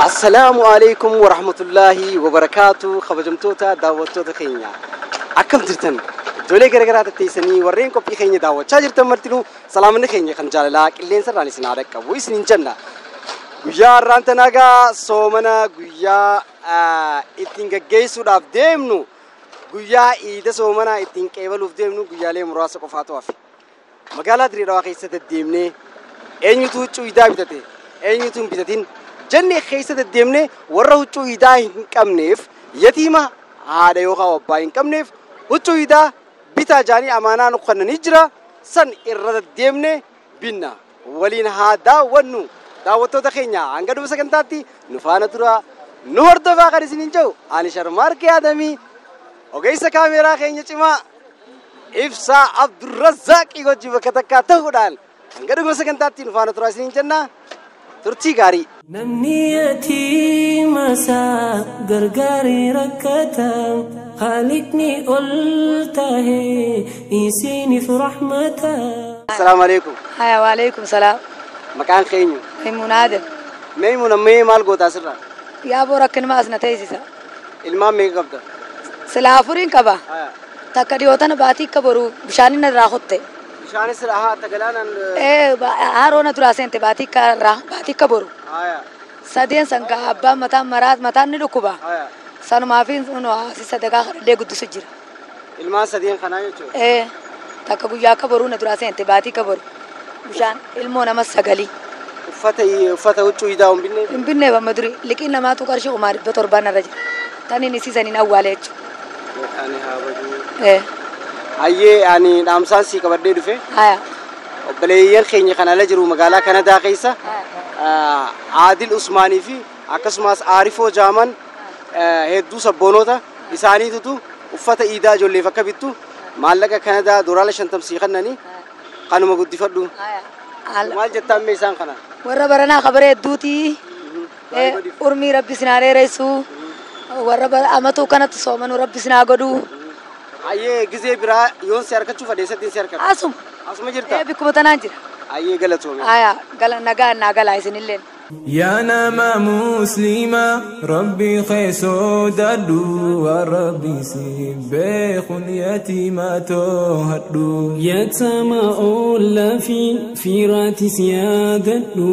Assalaamu alaikum warahmatullaahi wabarakaatu. Kabajamtoota daawwattoota keenya, akkam jirtan? Iddoolee garaagaraa tatteessanii warreen qophii keenya daawwachaa jirtan martinuu, salaamanni keenya kan jaalalaa qilleensa irraan isin haa dhaqqabu isiniin jenna. Guyyaa har'aan tanagaa soomana guyyaa ittiin gaggeessuudhaaf deemnu, guyyaa iida soomanaa ittiin qeebaluuf deemnu guyyaalee muraasa qofaatu hafe. Magaalaa Dirree Dhawaa keessa deddeemnee eenyutu huccuu iidaa bitate, eenyutu hin bitatin jennee keessa deddeemnee warra huccuu iidaa hin qabneef, yatiima haadha yookaan abbaa hin qabneef huccuu iidaa bitaa jaanii amaanaa nu kennanii jira, san irra deddeemnee binna. Waliin haa daawwannu. Daawwattoota keenya, hanga dhuma sagantaatti nu faana tura, nu hordofaa kan isiniin jedhu ani Sharmaarkee Adamii, ogeessa kaameeraa keenya cimaa Ibsaa Abdurrazzaaqii wajjin bakka takkaa ta'uudhaan hanga dhuma sagantaatti nu faana tura isiniin jenna. Turtii gaarii. Namni yatiima isaa gargaaree rakkata, Khaliqni ol tahee isiniif rahmata. Assalaamu alaikum. Haya, waalaikum salaam. Maqaan keenyu? Maimuun Adam. Meemuun, mee maal goota asirraa? Yaa boo, rakkinuma as na teessisa. Ilmaan meeqa qabda? Silaa afuriin qaba. Takka dhiyootana baatii akka boru bishaan inni irraa kutte. Bishaanis haa ta galaanaan? Ee, haroo na duraa seente baatii akka irraa, baatii akka boru. Sadeen san gaa abbaan mataan maraa mataan ni dhukkuba. Sanumaaf asi sadaqaa kadhallee guddisu jira. Ilmaan sadeen kanaa jechuudha? Ee, takka guyyaa akka boruu na duraa seente baatii akka boru. Bishaan ilmoo nama sagalii. Uffata huccuu iidaa hin binne? Hin binne amma duri liqiin namaatu qarshii 700,000 narra jira. Taniin isiisaniin awwaale jechuudha. Ani haa baduu. Ee. Hayyee, ani dhaamsaan sii qabadhee dhufe. Haya. Obboleeyyan keenya kan ala jiru magaalaa Kanadaa keessa Aadil Usmaanii fi akkasumas Aarifoo Jaaman hedduu sabboonoota isaaniitutu uffata iidaa ijoolleef akka bittu maallaqa Kanadaa doolaara 50 sii kennanii kanuma guddifadhu. Maal jettaan mee isaan kana? Warra baranaa kabara hedduuti. Urmii Rabbi sinaa dheeressu. Warra amatuu kanatti soomanuu Rabbi sinaa godhu. Hayyee, gizee biraa yoon si harkachuu fedhe eessatti si harkata? Asuma. Asuma jirta? Ee, bikkuma tanaan jira. Hayyee, galatoome. Haya, gala nagaa naa galaa isinilleen. Yaa nama musliima, Rabbi kee sodaadhu, waan Rabbi si beekun yatiima too'adhu. Yatama oollaa fi fiiraatis yaadadhu,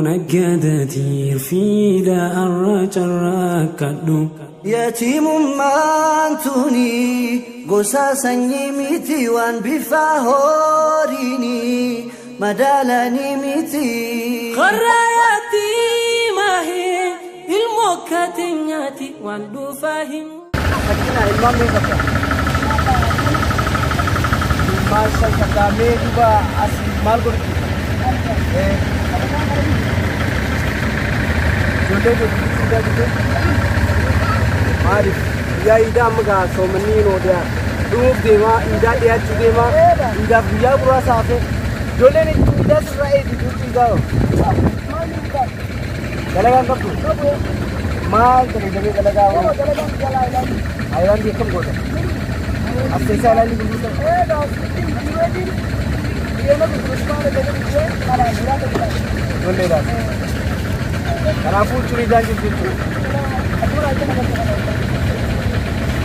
naggaadatiir fiida arra carraaqqadhu. Yatiimummaan tuni gosa sanyii miti, waan bifa horiini madaalanii miti. Qorra yatiimaa ilmoo kaateenyaati waan dhufaa himu. Sakkina, ilmaan meeqa qabda? Ilmaan shan qabdaa. Mee duuba as maal godhutti? Ijoollee iidaa bitte? Maaliif? Guyyaa iidaa amma gaa soomanni inoo dhiyaa dhumuuf deemaa, iidaa dhiyaachuu deemaa, iidaaf guyyaa muraasa hafe. Ijoolleen iidaa sirraa eegi huccuu iidaa hoo? Dalagaan qabdu? Maal dalagamee dalagaa hoo? Ayilaandii akkam goota? As keessaa ayilaandii gurgurta? Ijoolleedhaaf. Kanaafuu huccuun iidaan jirtu jechuudha.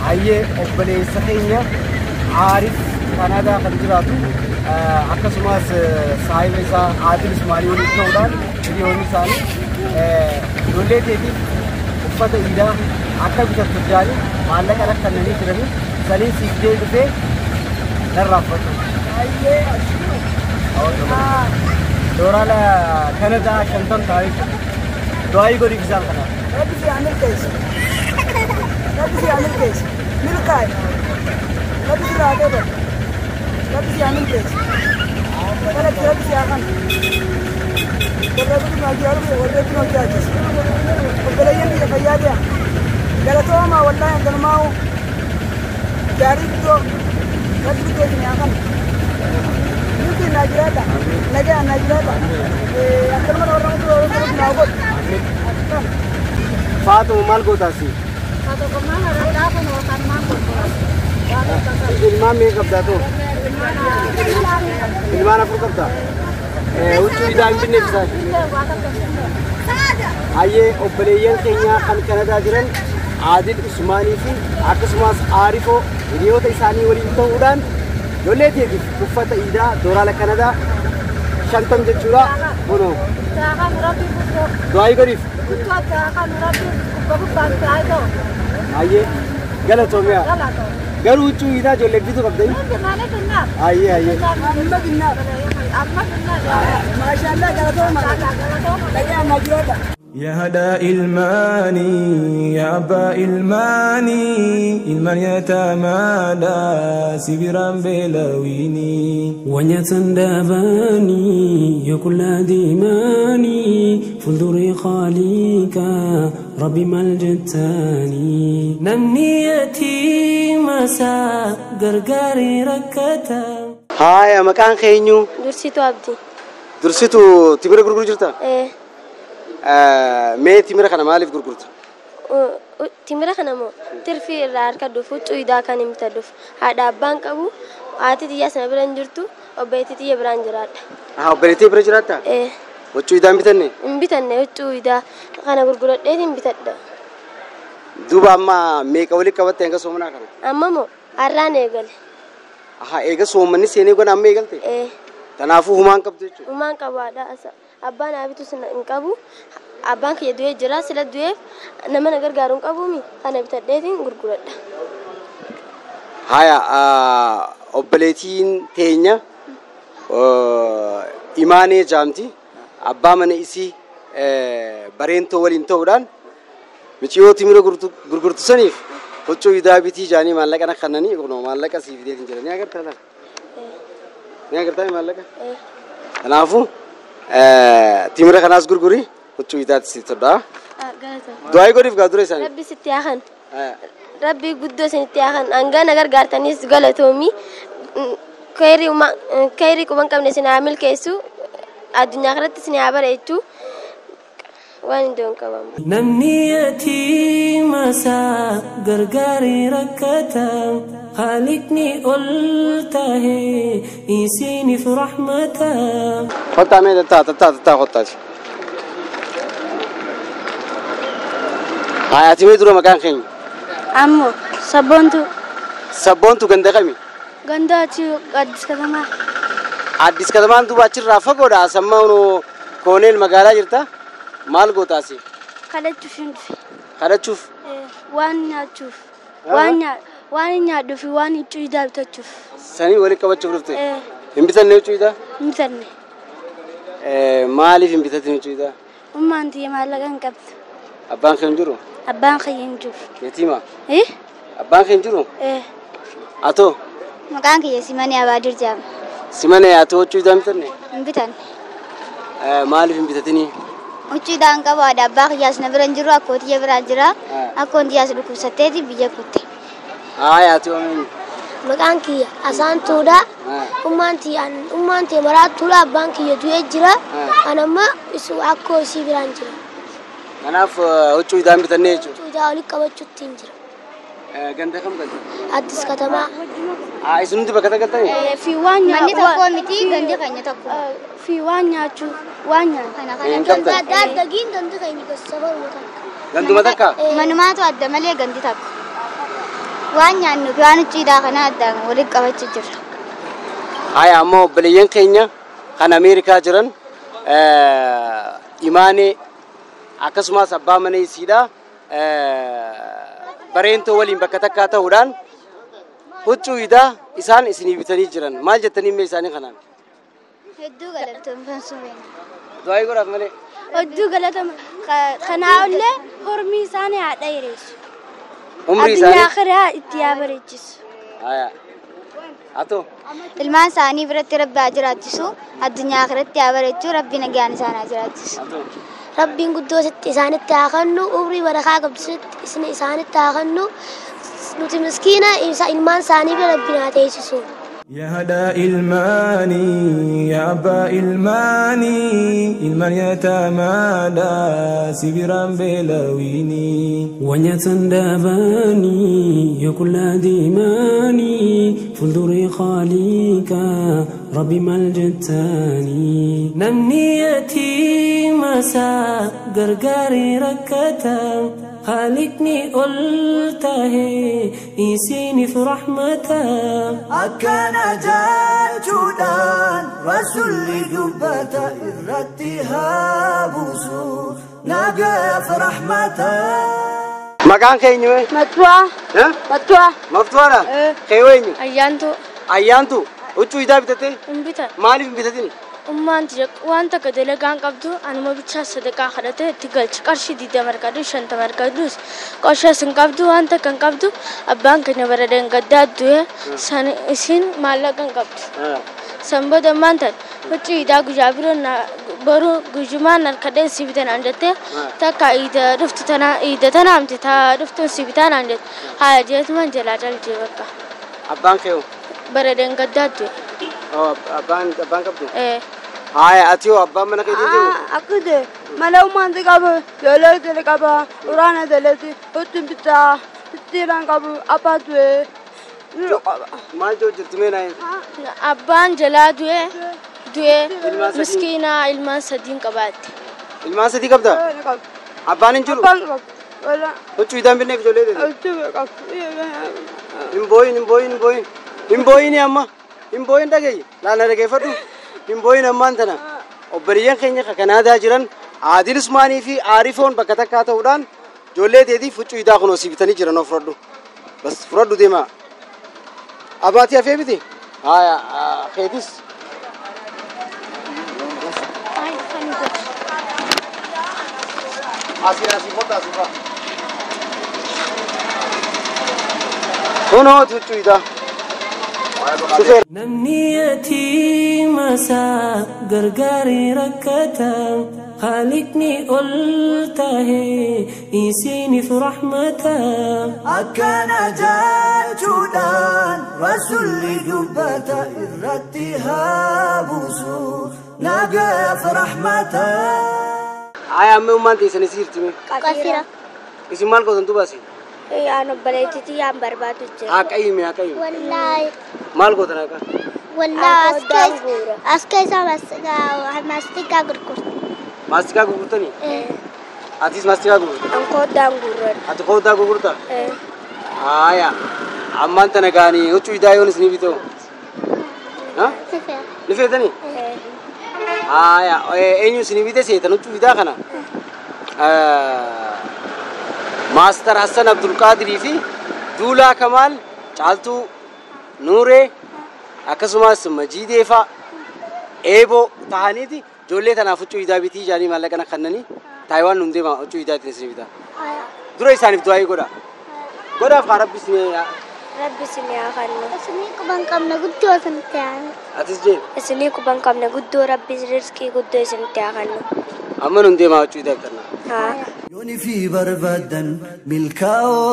Hayyee, obboleessa keenya Aarif Kanaadaa kan jiraatu akkasumas saahiba isaa Aadil Ismailii waliin ta'uudhaan hiriyoonni isaanii ijoollee teetiif uffata iidaa akka bitattu jaanii maallaqa rakkannanii jiranii saniin siif dee dhufee narraa fudhatu. Doolaara Kanadaa 50 ta'a jechuudha. Du'aayii godhiif isaan kanaaf. Rabbi si haa milkeessu. Rabbi si haa milkeessu. Milkaa'i. Rabbi sirraa haa qeebalu. Rabbi si haa milkeessu. Galatti Rabbi si haa kanu. Warra bitu naa jiraatu, warra bitu naa jiraachisu. Obboleeyyan biyya fayyaa dhiyaa. Galatoomaa, wallaahi hanganumaa'u. Gaarii guddoo. Rabbi guddoo isin haa kanu. Milkiin naa jiraata. Nagaan naa jiraata. Akkanuma warra mutu warra mutu naa godhu. Akkana. Faatuma, maal gootaasi? Ilmaan meeqa qabdaa too? Ilmaan afur qabdaa? Huccuu idaa hin binneef isaan. Hayyee obboleeyyan keenya kan Kanadaa jiran Aadil Usmaanii fi akkasumas Aarifoo hiriyoota isaanii waliin ta'uudhaan ijoollee teetiif uffata iidaa doolaara Kanadaa 50 jechuudha. Kunoo. Du'aayii godhiif. Hayyee galatoomiyaa. Garuu huccuu iidaa ijoollee bituu qabdanii? Hayyee hayyee. Amma binnaaf. Maashaallah galatooma. Dhagee amma jiraata. يا هدى إلماني يا أبا إلماني إلمان يتمادى سبرا بلاويني ونيتندباني يكل ديماني فلدري خاليك ربي ملجتاني نمنيتي مسا غرغري ركتا هاي مكان خينيو درسيتو عبدي درسيتو تبرا غرغر جرتا ايه mee timira kana maaliif gurgurta? Timira kana moo tirfii irraa harka dhufu huccuu idaa kan hin bitadhuuf haadha abbaan qabu haati xiyyaa sana bira hin jirtu obboleettii xiyya biraan jiraadha. Haa obboleettii bira jiraatta? Ee. Huccuu idaa hin bitanne? Hin bitanne huccuu idaa kana gurguradheet hin bitadha. Duuba amma meeqa walitti qabatte hanga soomanaa kana? Amma moo har'aan eegale. Haa eega soomanni seenee gona amma eegalte? Ee. Kanaafuu humaan qabdu jechuudha? Humaan qabaadha. Abbaan haa bitu hin qabu. Abbaan kiyya du'ee jira. Sila du'eef nama na gargaaru hin qabuumi. Kana bitadheetiin gurguradha. Haya obboleettiin teenya Imaanee jaamti. Abbaa mana isii bareentoo waliin ta'uudhaan miciyoo timira gurgurtu saniif huccuu idaa bitii jaanii maallaqa na kannanii kunoo maallaqa sii fideetiin jira. Ni agartaa laata? Ni agartaa maallaqa? Kanaafuu timira kanaas gurguri huccuu idaatti si todhaa. Du'aayii godhiif gaa dura isaanii. Rabbi sitti haa kanu. Rabbi guddoo isinitti haa kanu. Hanga na gargaartanis galatoomi. Kayrii quban qabne isin haa milkeessu. Addunyaa kanatti isin haa bareechu. Waan iddoo hin qabamu. Namni yatiima isaa gargaaree rakkata. خالقني قلته إيسيني في رحمته خطة ميدا تا تا تا تا خطة هاي أتمي درو مكان خين أمو سبونتو سبونتو غندا كمي غندا أتي أديس كتما أديس كتما أنتو باتشر رافع كودا سماه كونيل مقالة جرتا مال قوتاسي خلت شوف خلت شوف وان نشوف وان nyaadhuuf waan huccuu idaa bitachuuf. Sanii walitti qabachuuf dhufte? Hin bitanne huccuu idaa? Hin bitanne. Maaliif hin bitatin huccuu idaa? Ummaan tiyya maallaqa hin qabdu. Abbaan kee hin jiru? Abbaan kiyya hin jiru. Yatiima? Abbaan kee hin jiru? Atoo? Maqaan kiyya Simanee Abaadir jedhama. Simanee atoo huccuu idaa hin bitanne? Hin bitanne. Maaliif hin bitatinii? Huccuu idaa hin qabu haadha abbaa kiyyaas na bira hin jiru akkoo tiyya biraa jira. Akkoon tiyyaas dhukkubsatteeti biyya kutte. Haya ati oomishni. Maqaan kiyya Asaantuudha. Ummaan tiyya maraattuudha. Abbaan kiyya du'ee jira. Ani amma akkoo isii biraan jira. Kanaaf huccuu idaa hin bitannee jechuudha. Huccuu idaa walitti qabachuutti hin jira. Ganda kam galta? Addis Katamaa. Isin hundi bakka takka galtanii? Manni tokko miti gandi keenya tokko. Fi waan nyaachuu waan nyaannu. Hin qabdan? Adda addagiin gandi keenya gosa safaruma takka. Ganduma takka? Manumaatu adda malee gandi takka. Waan nyaannu fi waan huccuu idaa kana addaan walitti qabachuu jirra. Haya ammoo obboleeyyan keenya kan Ameerikaa jiran Imaanee akkasumas abbaa mana isiidha bareentoo waliin bakka takkaa ta'uudhaan huccuu idaa isaan isinii bitanii jiran. Maal jettanii mee isaanii kanaan? Hedduu galatoomfan. Du'aayii godhaaf malee. Hedduu galatama. Kanaa ollee hormii isaanii haa dheeressu. Umrii isaanii? Addunyaa akhiraa itti haa bareechisu. Haya. Atoo? Ilmaan isaanii biratti rabbi haa jiraachisu. Addunyaa akhiratti haa bareechu. Rabbi nagaan isaan haa jiraachisu. Rabbiin guddoo isaanitti haa kennu. Umrii barakaa qabdu isaanitti haa kennu. Nuti miskiina ilmaan isaanii bira rabbiin haa teessisu. Yaa haadha ilmaanii yaa abbaa ilmaanii ilmaan yataamaadha si biraan beelawiini. Wanyatan dhabanii yoo qullaa deemanii fuulduree Khaaliqa Rabbi maal jettanii. Namni yatiima isaa gargaaree rakkata Khaliqni ol tahee isiniif rahmata. Akkana jechuudhaan rasuulli dubbata irratti haa buusu nagaaf rahmata. Maqaan keenyu? Mattuwaa. Mattuwaa. Maftuwaadha? Kee eenyu? Ayyaantuu. Ayyaantuu. Huccuu idaa bitattee? Hin bitan. Maaliif hin bitatin? Ummaan waan takka dalagaa hin qabdu anuma bichaa sadaqaa kadhatee itti galcha. Qarshii 20 argadhu 50 argadhus qorshaas hin qabdu waan takka hin qabdu abbaan keenya bara dhangaddaa du'e san isin maallaqa hin qabdu. San booda ammaan tan huccuu idaa guyyaa biroo boruu guyyumaan harkadhee si bitan naan jettee takka iida dhuftu tana iida tana amti taa dhuftuun si bitaa naan jette haa jeetumaan jalaa calje bakka. Abbaan kee hoo? Bara dhangaddaa du'e. Abbaan qabdu? Haaya ati hoo abbaan mana keetii jiru? Akkute mana ummaanti qabu ijoollee tele qaba uraana teleeti huccuun bitaa ittiiraan qabu abbaa du'e. Maal hojjetti mee naayin? Abbaan jalaa du'e miskiina ilmaan sadiin qabaatte. Ilmaan sadii qabdaa? Abbaan hin jiru? Abbaan qabu. Huccuu idaan binneef ijoollee teeti? Huccuu qabu. Hin booyin hin booyin hin booyin. Hin booyin amma. Hin booyin dhagayi. Laala dhageeffadhu. Hin booyin ammaan tana. Obboleeyyan keenya kan Kanaadaa jiran Aadil Usmaanii fi Aarifoon bakka takkaa ta'uudhaan ijoollee teetiif huccuu idaa kunoo si bitanii jiran of fudhadhu. Bas fudhadhu deemaa. Abbaatii hafee miti? Haaya keetis. Asii asii kottaa asii fa'a. Kunoo huccuu idaa. Namni yatiima isaa gargaaree rakkata Khaliqni ol tahee isiniif rahmata. Akkana jechuudhaan rasuulli dubbata irratti haa buusu nagaaf rahmata. Haaya amma ummaan teessan isii jirti mee? Qasira. Isin maal gootan duuba asii? Yaan obboleettiitti yaan barbaadu jira. Haa qayyimi haa qayyimi. Wallaahi. Maal gootan akka? Wallaahi as keessa maastikaa gurgurta. Maastikaa gurgurtanii? Atis maastikaa gurgurta? An koodaan gurguradha. Ati kooddaa gurgurta? Haaya. Ammaan tana gaanii huccuu idaa yoon isinii bitoo? Ni feetanii? Haaya. Eenyu isinii bite seetan huccuu idaa kana? Maaster Hassan Abdulqaadirii fi Duulaa Kamaal Caaltuu Nuuree akkasumas Majiidee fa'a Eeboo ta'aniiti ijoollee tanaaf huccuu idaa bitii jaanii maallaqa na kennanii Taayiwaan nuun deema huccuu idaa ittiin isin bitaa. Dura isaaniif du'aayii godha. Godhaaf haa Rabbi isin Rabbi isin haa kennu. Isinii quban qabna guddoo isinitti haa kennu. Atis jee? Isinii quban qabna guddoo Rabbi rizqii guddoo isinitti haa kennu. Amma nuun deema huccuu idaa bitannaa. Haa. Yooni fi barbaadan milkaa'oo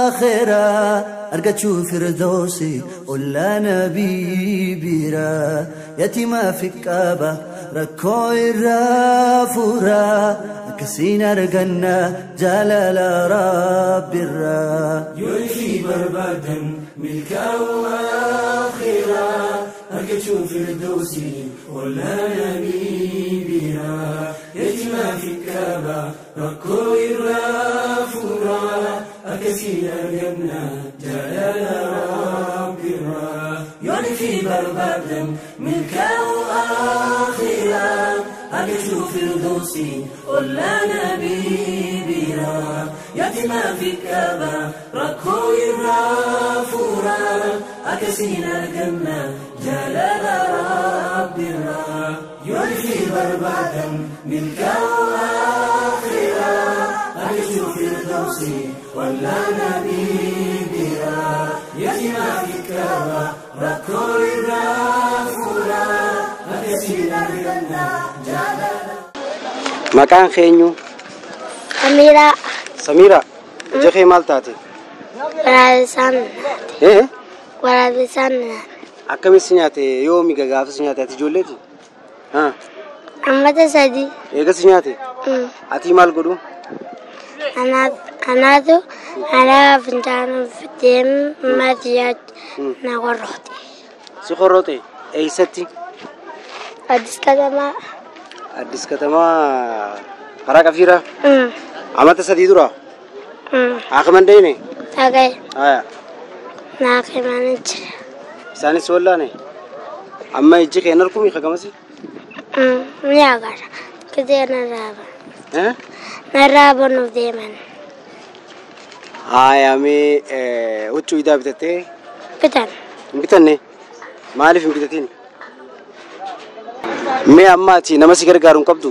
akhiraa argachuu firdoosi ollaa nabii biraa yatiimaa fi qaba rakkoo irraa furaa akkasiin arganna jaalala rabbirraa. Yooni fi barbaadan milkaa'oo akhiraa argachuu firdoosi ollaa nabii biraa yatiimaa fi qaba rakkoo irraa furaa akkasiin arganna jaalala rabbirraa. Yooni fi barbaadan milkaa'oo akhiraa argachuu firdoosi ollaa nabii biraa yatiimaa fi qaba rakkoo irraa furaa akkasiin arganna jaalala rabbirraa. Yooni fi barbaadan milkaa'oo akhiraa argachuu firdoosi ollaa nabii biraa yatiimaa fi qaba rakkoo irraa furaa akkasiin arganna jaalala. Maqaan keenyu? Samiiraa. Samiiraa. Ija kee maal taate? Waraabessaan. Waraabessaan. Akkamis si nyaate yoomi gaafa si nyaate ati ijoolleeti? Ammata 3. Eega si nyaate? Ati maal godhu? Anaatu alaa fincaanii deem maatiyaa na qorroote. Si qorroote? Eessatti? Addis Katamaa. Addis Katamaa karaa Qafiiraa? Amata 3 dura? Hakiman deene? Dhagaye. Haya. Naa himanii jira. Isaanis wallaane? Amma ijji kee hin argumi kagamasi? Ni agarra. Gizee narraa banu. Narraa banuuf deeman. Haya mee huccuu idaa bitattee? Bitan. Hin bitanne? Maaliif hin bitatin? Mee amma ati nama si gargaaru hin qabdu?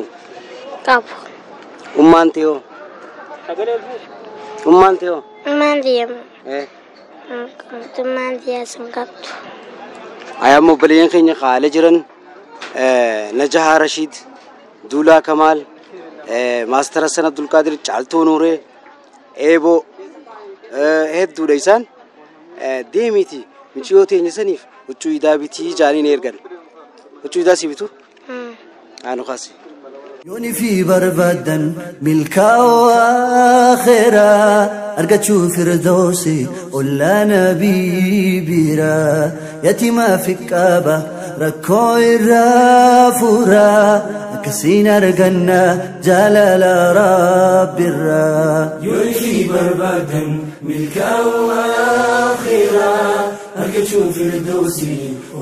Qabu. Ummaan ta'e hoo? Ummaan ta'e hoo? Ummaan ta'e. Ummaan ta'e sun qabdu. Haya amma obboleeyyan keenya qaalee jiran Najahaa Rashiid, Duulaa Kamaal, Maastar Hassan Abdulqaadir, Caaltuu Nuuree, Eeboo hedduudha isaan deemiiti mucayyoo teenya saniif huccuu idaa bitii jaaniin ergan. Huccuu idaa si bitu? Anu kaasi. Yooni fi barbaadan milkaa'oo akhiraa argachuu firdoosi ollaa nabii biraa yatiimaa fi qaba rakkoo irraa furaa akkasiin arganna jaalala rabbirraa. Yooni fi barbaadan milkaa'oo akhiraa argachuu firdoosi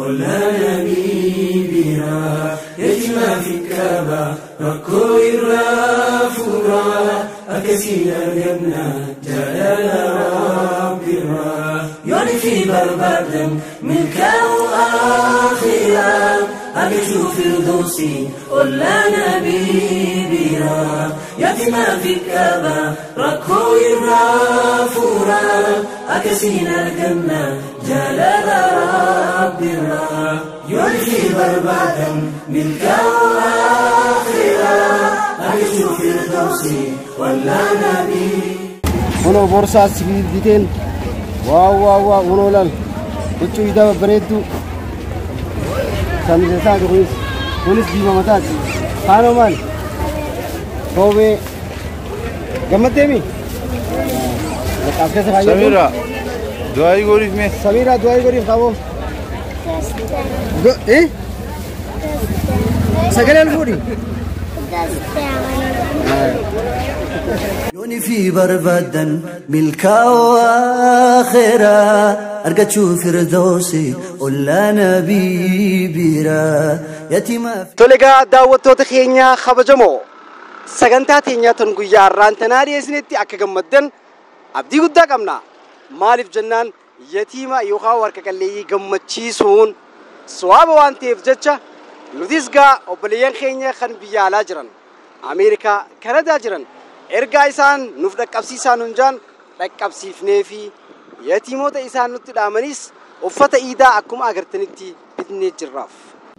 ollaa nabii biraa yatiimaa fi qaba rakkoo irraa furaa akkasiin arganna jaalala rabbirraa. Yooni fi barbaadan milkaa'oo akhiraa argachuu firdoosi ollaa nabii biraa yatiimaa fi qaba rakkoo irraa furaa akkasiin arganna jaalala rabbirraa. Yooni fi barbaadan milkaa'oo akhiraa argachuu firdoosi ollaa nabii. Kunoo boorsaa sibiil biteen waaw waaw waaw kunoo laal huccuu idaa babbareedduu shamizee taate kunis diima mataati kaanoo maali kophee gammaddeemi as keessa kaayyadhu. Samiira du'aayii godhiif mee. Samiira du'aayii godhiif qaboo. Sagalee ol fuudhi. Yooni fi barbaadan milkaa'oo akhiraa argachuu firdoosi ollaa nabii biraa yatiimaa. Tole egaa daawwattoota keenya kabajamoo sagantaa teenyaa tan guyyaa har'aan tanaa dhiyeessinetti akka gammaddan abdii guddaa qabna. Maaliif jennaan yatiima yookaan warqa qalleeyyii gammachiisuun sawaaba waan ta'eef jecha nutis gaa obboleeyyan keenya kan biyya alaa jiran Ameerikaa, Kanadaa jiran ergaa isaan nuuf dhaqqabsiisaa nun jaan dhaqqabsiifnee fi yatiimoota isaan nutti dhaamanis uffata iidaa akkuma agartanitti bitnee jirraaf.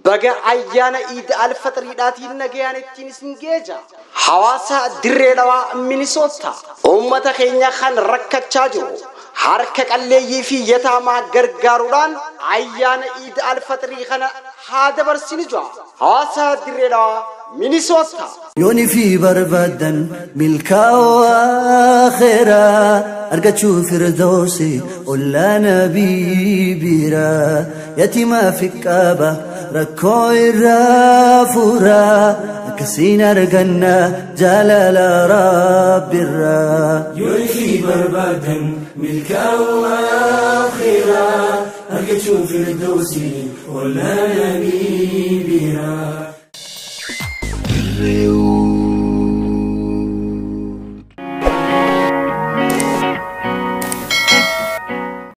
Baga ayyaana Iid Alfaxriidhaatiin nagayaan ittiin isin geeja. Hawaasa dirree dhawaa Minisoota uummata keenya kan rakkachaa jiru harka qalleeyyii fi yataamaa gargaaruudhaan ayyaana Iid Alfaxrii kana haa dabarsinu jira. Hawaasa dirree dhawaa Minisoota. Yooni fi barbaadan milkaa'oo akhiraa argachuu firdoosi ollaa nabii biraa yatiimaa fi qaba rakkoo irraa furaa akkasiin arganna jaalala rabbirraa. Yooni fi barbaadan milkaa'oo akhiraa argachuu firdoosi ollaa nabii biraa.